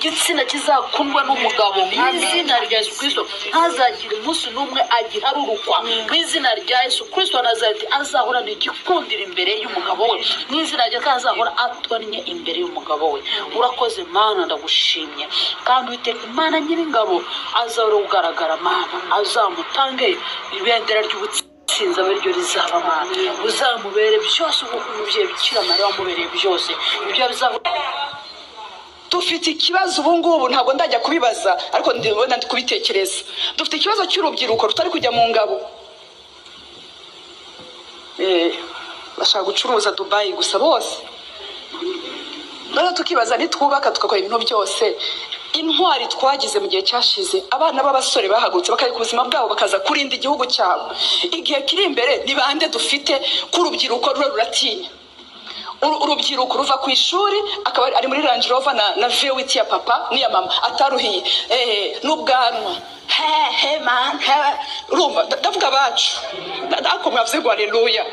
Igitsina kizakundwa n'umugabo mu izina rya Yesu Kristo. Ntazagire umunsi n'umwe agiharurukwa mu izina rya Yesu Kristo wa Nazareti. Azahorana igikundiro imbere y'umugabo we mu izina rya, kandi azahora atonnye imbere y'umugabo we. Urakoze Mana, ndagushimye. Kandi Uwiteka Imana nyiringabo azahora kugaragara Mana, azamutange ibendera ry'ubutsinzi, abe ryo rizaba Mana. Uzamubere byose nk'uko umubyeyi Bikira Mariya wamubereye byose. Ibyo bizaba. Dufite ikibazo ubu ngubu, ntabwo ndajya kubibaza ariko ndibona ndi kubitekereza. Dufite ikibazo cy'urubyiruko rutari kujya mu ngabo. Bashaka gucuruza Dubayi gusa bose. Noneho tukibaza, nitwubaka tugakora ibintu byose, intwari twagize mu gihe cyashize, abana b'abasore bahagurutse bakareka ubuzima bwabo bakaza kurinda igihugu cyabo, igihe kiri imbere ni bande dufite ko urubyiruko rura ruratinya? Urubyiruko ruva ku ishuri akaba ari muri Range Rover na V8 ya papa n'iya mama ataruhiye, n'ubwanwa, he he man he. Urumva, ndavuga abacu. Ariko mwavuze ngo haleluya.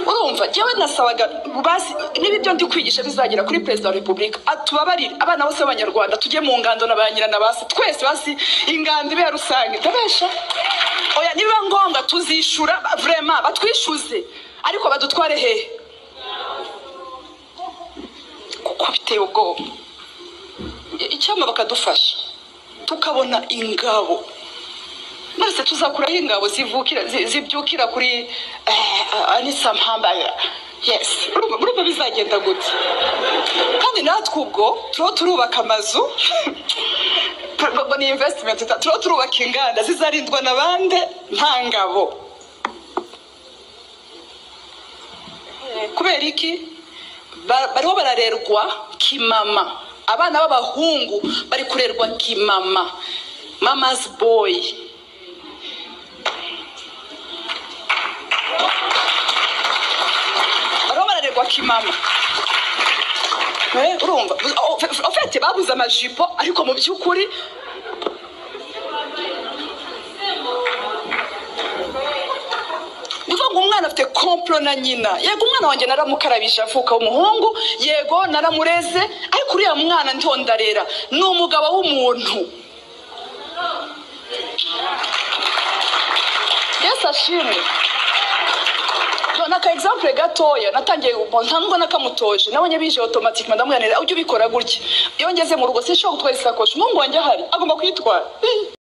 Urumva, njyewe nasabaga basi niba ibyo ndi kwigisha bizagera kuri perezida wa repubulika, atubabarire abana bose b'abanyarwanda tujye mu ngando na ba nyina na ba se twese, basi ingando ibe ya rusange. Ndabesha? Oya, nibiba ngombwa tuzishura vraiment, batwishyuze, ariko badutware hehe? Kuko biteye ubwoba. Icyama bakadufasha tukabona ingabo. None tuzakuraho ingabo zivukira zibyukira kuri Anisa Mpamba? Yes, urumva bizagenda gute? Kandi natwe ubwo turiho turubaka amazu, ngo ni investment, turiho turubaka inganda zizarindwa na bande nta ngabo? Kubera iki? Bariho bararerwa kimama. Abana b'abahungu bari kurerwa kimama, mama's boy. Bariho bararerwa kimama. Urumva, en fait babuze amajipo, ariko mu by'ukuri ni ukuvuga ngo umwana afite complot na nyina. Yego, umwana wanjye naramukarabije avuka w'umuhungu, yego naramureze, ariko uriya mwana ndiho ndarera ni umugabo w'umuntu. Yesu ashimwe. Naka exemple gatoya natangiye, ntabwo nakamutoje, nabonye bije automatiquement. Ndamubwira, ujye ubikora gutya: iyo ngeze mu rugo sinshobora gutwara isakoshi umuhungu wanjye ahari, agomba kuyitwara.